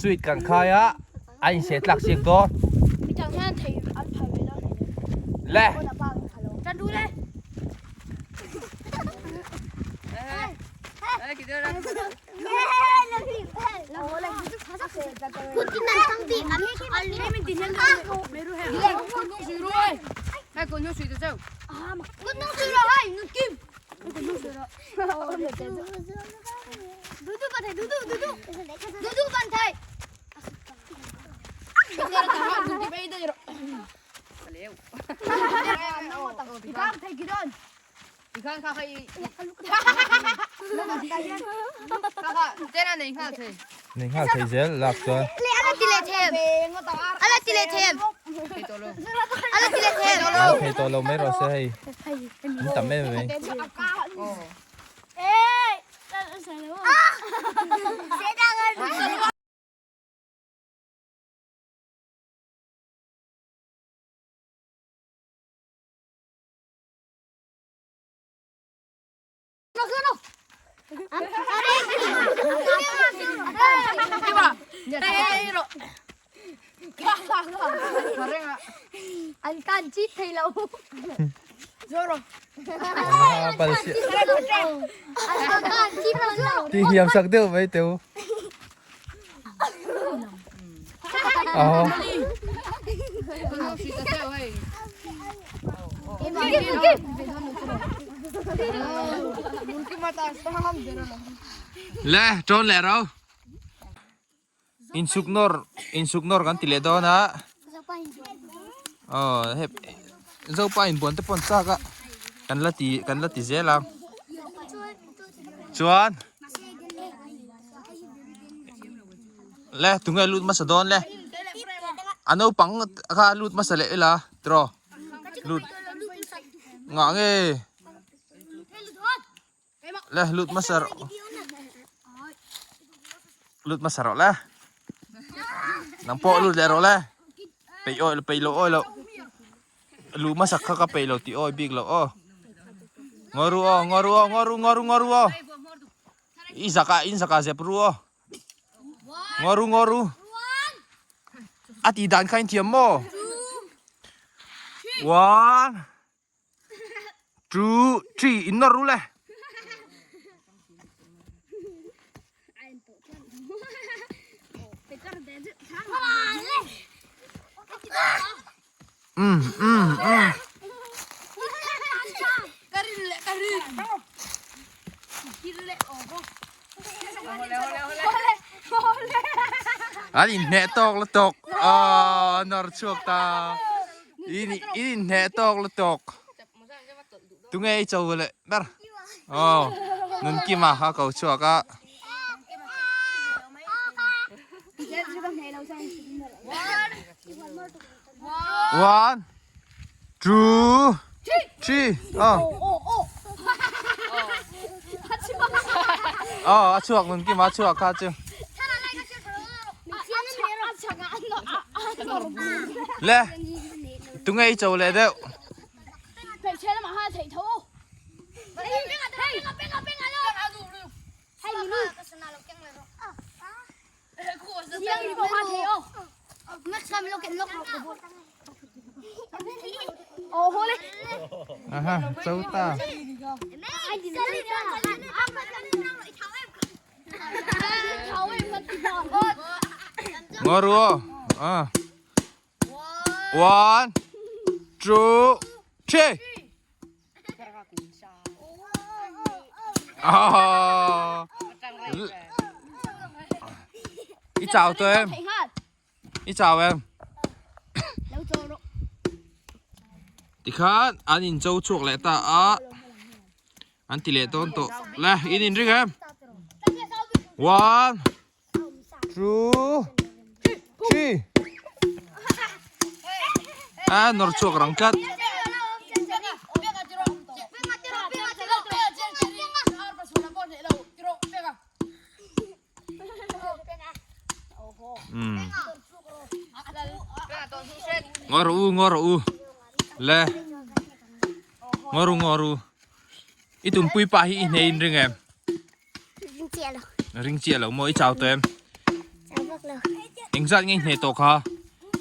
Sweet kan khai a, a inseh tlak siak dawn. Le. Nei nghal thei zel lak chuan. An thei tawh lo mai rawh se hei. An tam em mai. An tan chit thei lo. Ti hiam sak deuh mai teu. Le ṭawn leh ro. Insuk nawr insuk nawr kan ti leh dawn a. Aw hep Zopa inbuan te pawh an chak a kan la ti kan la ti zel ang. Chuan Le tunge lut hmasa dawn le a naupang kha lut hmasa leh ila tiraw lut ngah nge le lut hmasa rawh lut hmasa rawh le nang pawh lut leh rawh le peih awih peih loh awih loh lu hmasa kha ka peih lo tih awih bik loh aw ngaw ru aw ngaw ru aw ngaw ru ngaw ru ngaw ru aw i zak ah in zak ah zep ru aw ngaw ru ngaw ru a tih dan kha in thiam maw one two three in nawr ru le. Um um um. An inhneh tawk lutuk aw nawr chhuak ta in inhneh tawk lutuk tunge i cho leh ber aw Nunkima a ko chhuak a. One, two, three. Oh. Oh, a chhuak nun kim a chhuak kha chu. Le. Tunge i cho leh deuh. Aha, châu ta. Ngó rùa. À. One, two, three. I chau tawh em? I chau em? Tikhan an in cho chhuak leh ta a an ti leh dawn tawh le in in ring em? One two three a nawr chhuak rang tlat. Ngaw rawh u ngaw rawh u le ngaw ru ngaw ru i tumpui pa hi i hnei in ring em? Ring chiah lo. Ring chiah lo maw i chau tawh em? Chau vak lo. Engzat nge i hneh tawh kha?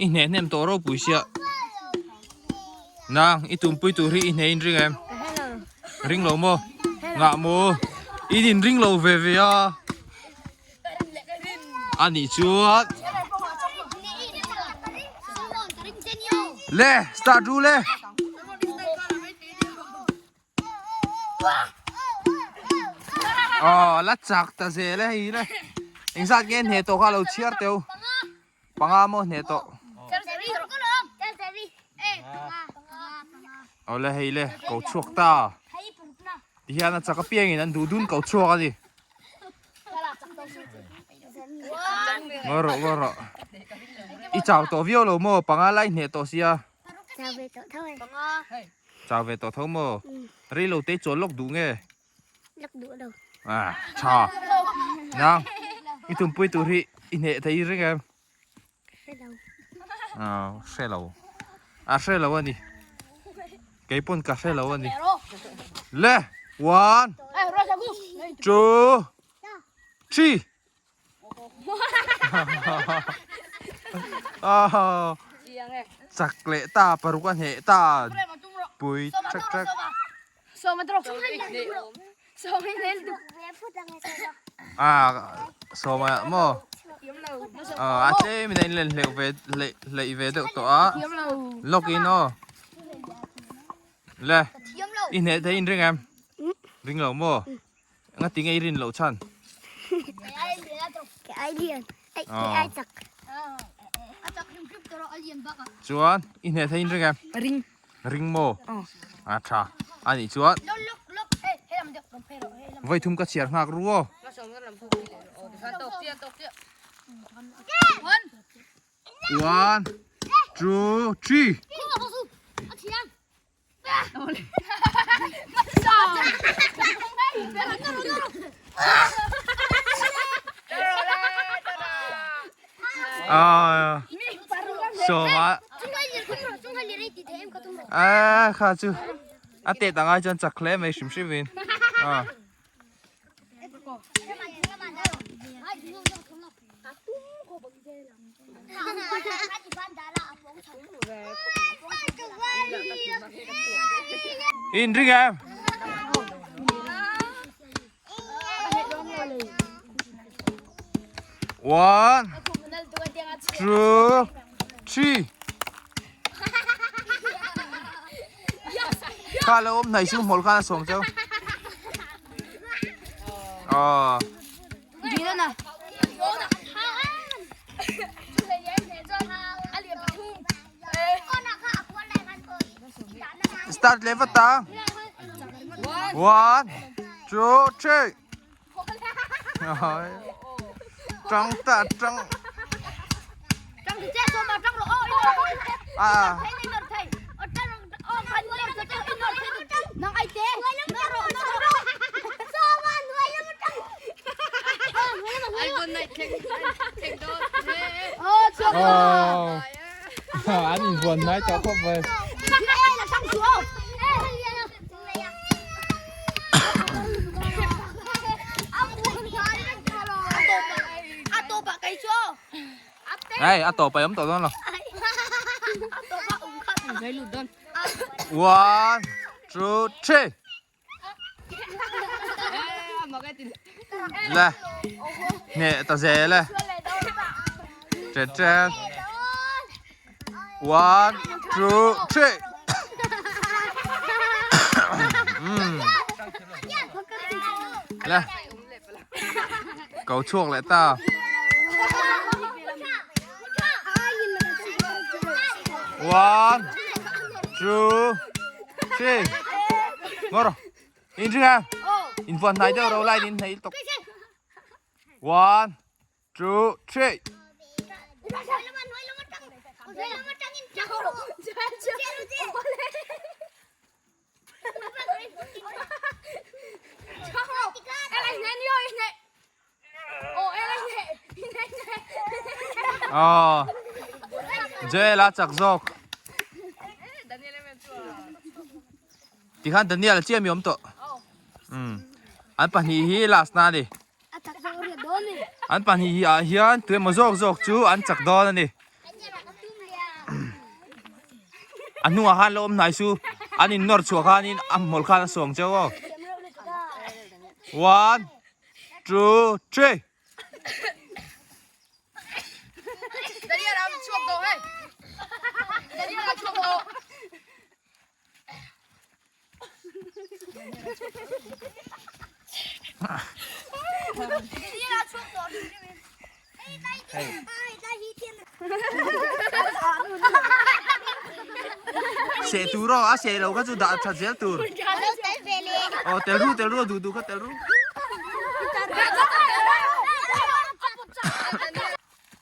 I hneh hnem tawh ropui sia. Nang, i tumpui tur hi i hneh in ring em? Ring lo maw? Ngah maw? In in ring lo ve ve a. A nih chuan. Le, start ru le. Aw la chak ta zel e hei le engzat nge hne tawh kha lo chhiar teu panga maw hne tawh aw le hei le ko chhuak ta tihian a chak apiangin an duh dun ko chhuak a ni ngaw rawh ngaw rawh i chau tawh viau lo maw panga lai hne tawh sia. Chau ve tawh tho e. Chau ve tawh tho maw? Rei lo te chawl lawk duh nge? Lawk duh lo. Ah, tha. Nang, i tumpui tur hi i hneh thei reng em? Hre lo. Ah, hre lo. A hre lo a ni. Kei pawn ka hre lo a ni. Le, one, two, three. Chak leh ta paruk a hneh ta pui thak thak. Ah sawma maw a tlem in a inlen hleuh ve hleih ve deuh tawh a lawk in aw le i hneh thei in ring em ring lo maw. Nga ti nge i rin loh chhan? Ke ai lian. Ai ke ai chak. Chuan i hneh thei in ring em? Ring. Ring maw? A tha. A nih chuan voi thum ka chhiar nghak ru aw. One, two, three. À, sawma à kha chu a te tanga chuan chak hle mai hrim hrim in à In ring em. One, two, three. Kha lo awm hnai chu hmawlh khan a sawm cheu. Aw. Start leh vat a. One, two, three. Trăng ta trăng. À. An invuan hnai tawh khawp mai. Đây, a tawp a awm tawh dawn lo. One, two, three. Le hneh ta zel e. Che che. One, two, three. Mm. Le. Cầu chuak leh ta. One, two, three. Ngor. In ring a. In vuan hnai deuh ro line in hnai tok. One, two, three. Aw Joel a chak zawk tikhan Daniel a chiah mi awm tawh umm an pahnih hi last na a ni. An pahnih ah hian tuemaw zawk zawk chu an chak dawn a ni. A hnungah khan lo awm hnai su an in nawr chhuah khanin a hmawlh khan a sawng cheu aw. One, two, three. Seh tur aw a seh lo kha chu dah that zel tur aw tel ru tel ru a duh duh kha tel ru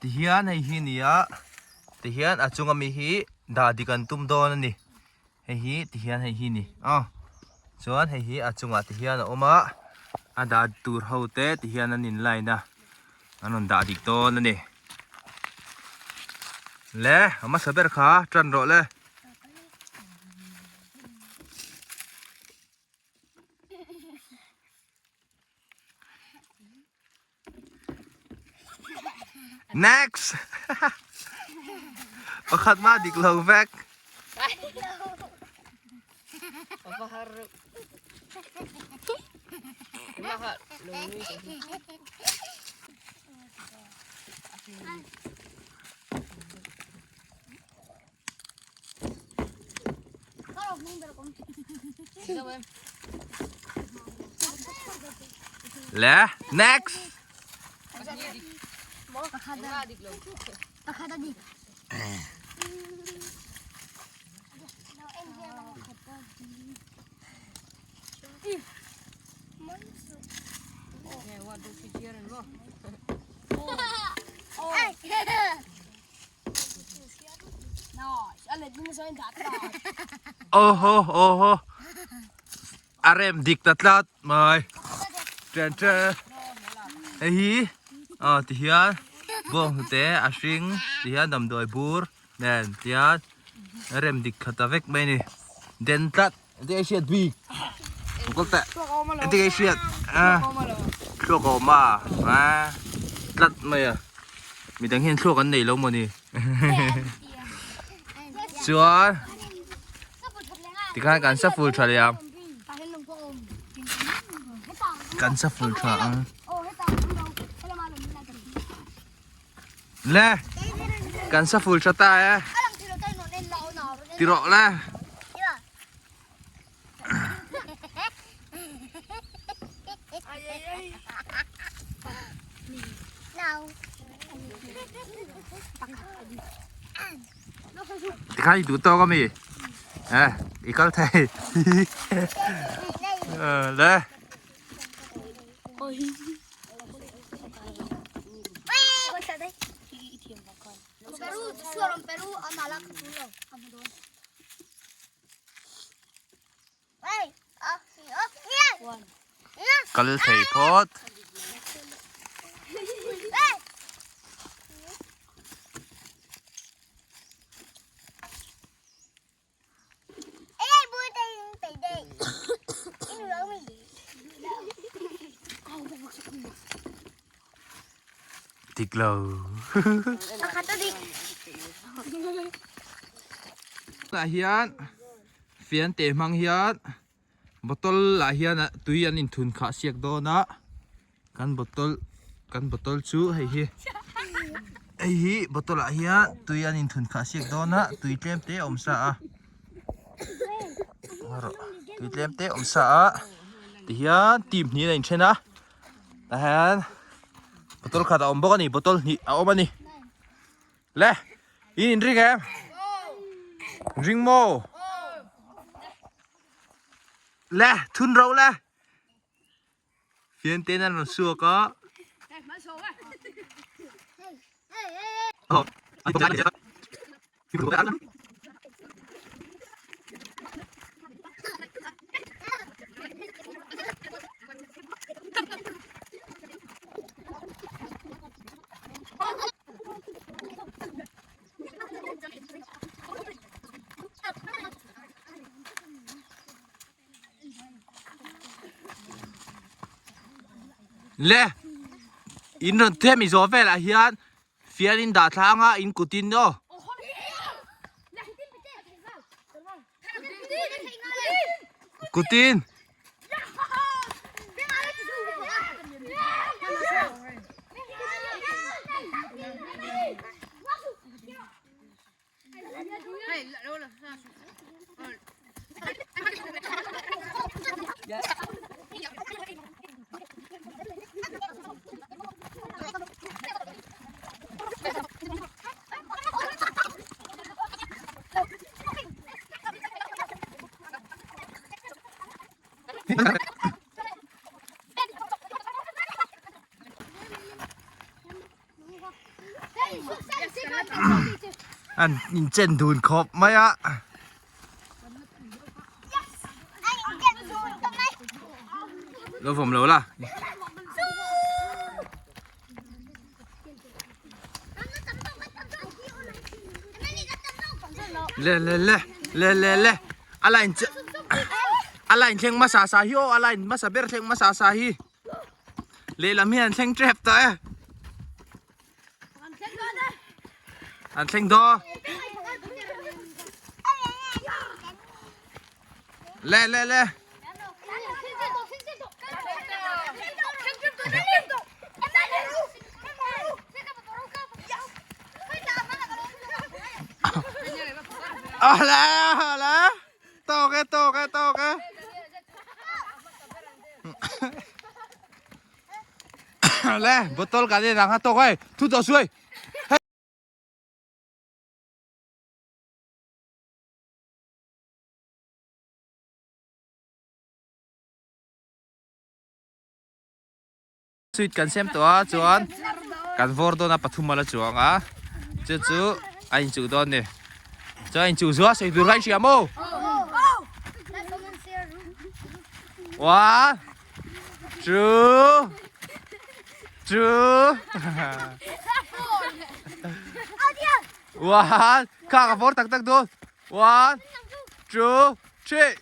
tihian hei hi nia tihian a chunga mi hi dah dik an tum dawn a ni. Hei hi ti hian hei hi ni aw chuan hei hi a chungah ti hian a awm a a dah tur ho te ti hian an in line a an rawn dah dik dawn a ni le a hmasa ber kha tan rawh le. Next! Pakhat mah dik lo vek. Le, next. Oho oho a rem dik ta tlat mai chen chen hei hi aw ti hian bawng hnute a hring ti hian damdawi bur nen ti hian a rem dik khat ta vek mai a ni den tlat engtin nge hriat bik engtin nge hriat a thluak a awm a a tlat mai a midang hian thluak an nei lo mawni chuan tikhan kan sa ful tha leh ang kan sa ful tha ang le kan sa ful tha ta e ti rawh le Tikhan i duh tawk ami eh i kal thei le Kal thei phawt. Dik lo. Tah hian fian te hmang hian bottle ah hian tui an inthun khah siak dawn a kan bottle kan bottle chu hei hi hei hi bottle ah hian tui an inthun khah siak dawn a tui tlem te a awm sa a tui tlem te a awm sa a tihian team hnih a inthen a. Tah hian bottle khat a awm bawk a ni bottle hnih a awm a ni le in in ring em ring maw le thun ro le fian ten an rawn suak a. Le. In rawn them i zawh velah hian fian in dah thla anga in kut in aw. Kut in. An inchen dun khawp mai a. Lo vawm lo la. Le le le le le le a line che a line thleng hmasa sa hi aw a line hmasa ber thleng hmasa sa hi. Lehlam hian an thleng tep tawh e. An thleng daw. Le le le. Ala ala. Tawk e tawk e tawk e. Le bottle ka ni rang ha tawk e. Thu tawh suai. Sweet kan siam tawh a chuan kan vawr dawn a pathum a la chuang a chu chu a inchuh dawn a ni chuan a inchuh zuah sawi tur kha i hria maw one two two one kha ka vawr tak tak dawn one two three.